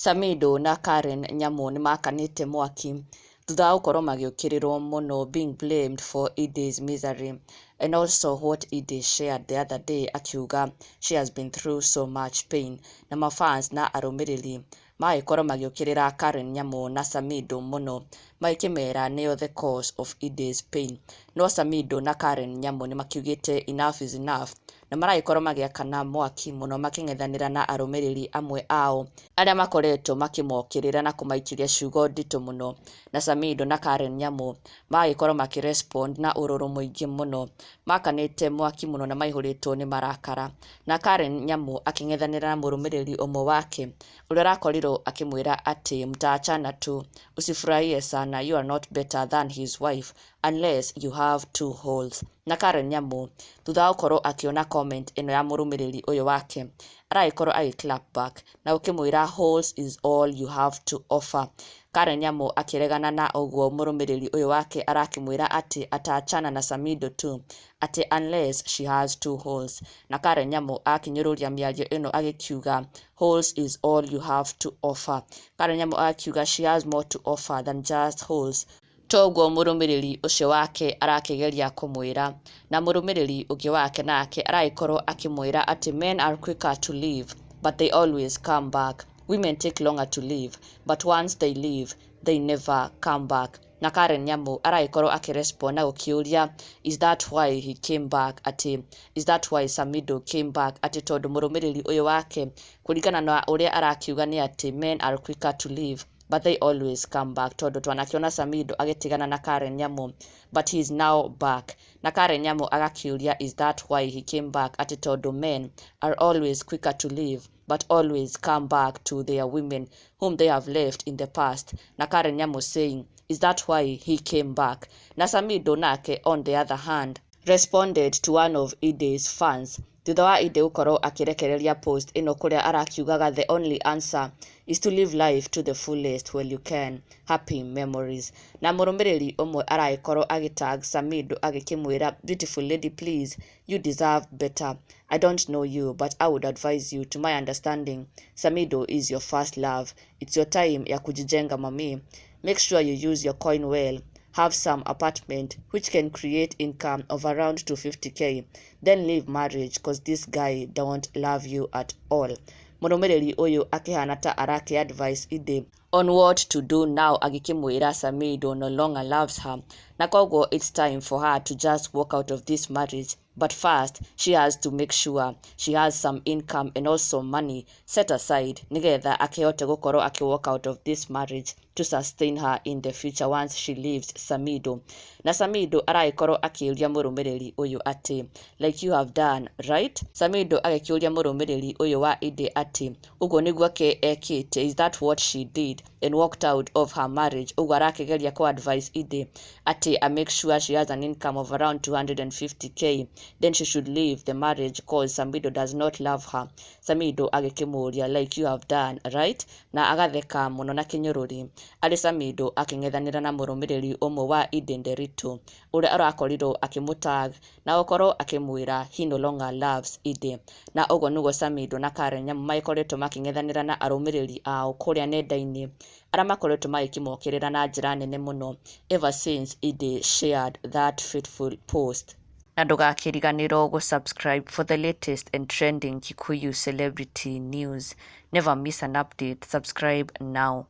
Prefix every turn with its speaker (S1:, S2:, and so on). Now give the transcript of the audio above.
S1: Samidoh na Karen Nyamu nĩmakanĩte mwaki thutha wa gũkorwo magĩũkĩrĩrwo mũno, being blamed for Eday's misery and also what Eday shared the other day, akiuga she has been through so much pain, na mafans na arũmĩrĩri magagĩkorwo magĩũkĩrĩra Karen Nyamu na Samidoh mũno, magĩkĩmera nĩo the cause of Eday's pain. No Samidoh na Karen Nyamu nĩmakiugĩte enough is enough, na maragĩkorwo magĩakana mwaki mũno makĩng'ethanĩra na arũmĩrĩri amwe ao arĩa makoretwo makĩmokĩrĩra na kũmaikĩria ciugo nditũ mũno. Na Samidoh na Karen Nyamu magagĩkorwo makĩrespond na ũrũrũ mũingĩ mũno, makanĩte mwaki mũno na maihũrĩtwo nĩ marakara, na Karen Nyamu akĩng'ethanĩra na mũrũmĩrĩri ũmwe wake ũrĩa ũrakorirwo akĩmwĩra atĩ "Mtaachana tu, usifurahie sana, you are not better than his wife unless you have two holes." Na Karen Nyamu, thutha wa gũkorwo akĩona comment ĩno ya mũrũmĩrĩri ũyũ wake, aragĩkorwo agĩ clap back na gũkĩmwĩra, "Holes is all you have to offer." Karen Nyamu akĩregana na ũguo mũrũmĩrĩri ũyũ wake arakĩmwĩra atĩ ataachana na Samidoh tu, atĩ unless she has two holes. Na Karen Nyamu akĩnyũrũria mĩario ĩno agĩkiuga, "Holes is all you have to offer." Karen Nyamu akiuga she has more to offer than just holes, toguo mũrũmĩrĩri ũcio wake arakĩgeria kũmwĩra. Na mũrũmĩrĩri ũngĩ wake nake aragĩkorwo akĩmwĩra atĩ men are quicker to leave but they always come back. Women take longer to leave, but once they leave they never come back. Na Karen Nyamu aragĩkorwo akĩrespond na gũkĩũria, is that why he came back? Atĩ is that why Samidoh came back? Atĩ tondũ mũrũmĩrĩri ũyũ wake, kũringana na ũrĩa arakiuga, nĩ atĩ men are quicker to leave but they always come back, tondũ twanakĩona Samidoh agĩtigana na Karen Nyamu but he is now back. Na Karen Nyamu agakĩũria, is that why he came back? Atĩ tondũ men are always quicker to leave but always come back to their women whom they have left in the past. Na Karen Nyamu saying, is that why he came back? Na Samidoh nake, on the other hand, responded to one of Eday's fans thutha wa Eday gũkorwo akĩrekereria post ĩno kũrĩa arakiugaga, "The only answer is to live life to the fullest while you can. Happy memories." Na mũrũmĩrĩri ũmwe aragĩkorwo agĩtag Samidoh agĩkĩmwĩra, "Beautiful lady, please, you deserve better. I don't know you, but I would advise you. To my understanding, Samidoh is your first love. It's your time ya kujijenga, mami. Make sure you use your coin well. Have some apartment which can create income of around 250K, then leave marriage, 'cause this guy don't love you at all." Mũrũmĩrĩri ũyũ akĩhana ta arakĩ advice Eday on what to do now, agĩkĩmwĩra Samidoh no longer loves her na koguo it's time for her to just walk out of this marriage, but first she has to make sure she has some income and also money set aside nĩgetha akĩhote gũkorwo akĩ walk out of this marriage to sustain her in the future once she leaves Samidoh. Na Samidoh aragĩkorwo akĩũria mũrũmĩrĩri ũyũ atĩ, "Like you have done, right?" Samidoh agĩkĩũria mũrũmĩrĩri ũyũ wa Eday atĩ ũguo nĩguo ke ekĩte, is that what she did and walked out of her marriage? Ũguo arakĩgeria kũ advise Eday atĩ a make sure she has an income of around 250K, then she should leave the marriage 'cause Samidoh does not love her. Samidoh agĩkĩmũũria, "Like you have done, right?" Na agatheka mũno na kĩnyũrũri arĩ Samidoh akĩng'ethanĩra na mũrũmĩrĩri ũmwe wa Eday Nderitu ũrĩa ũrakorirwo akĩmũtag na gũkorwo akĩmwĩra he no longer loves Eday. Na ũguo nĩguo Samidoh na Karen Nyamu magĩkoretwo makĩng'ethanĩra na arũmĩrĩri ao kũrĩa nenda-inĩ arĩa makoretwo magĩkĩmokĩrĩra na njĩra nene mũno ever since Eday shared that fateful post. Na ndũgakĩriganĩrwo gũ-subscribe for the latest and trending Kikuyu celebrity news. Never miss an update. Subscribe now.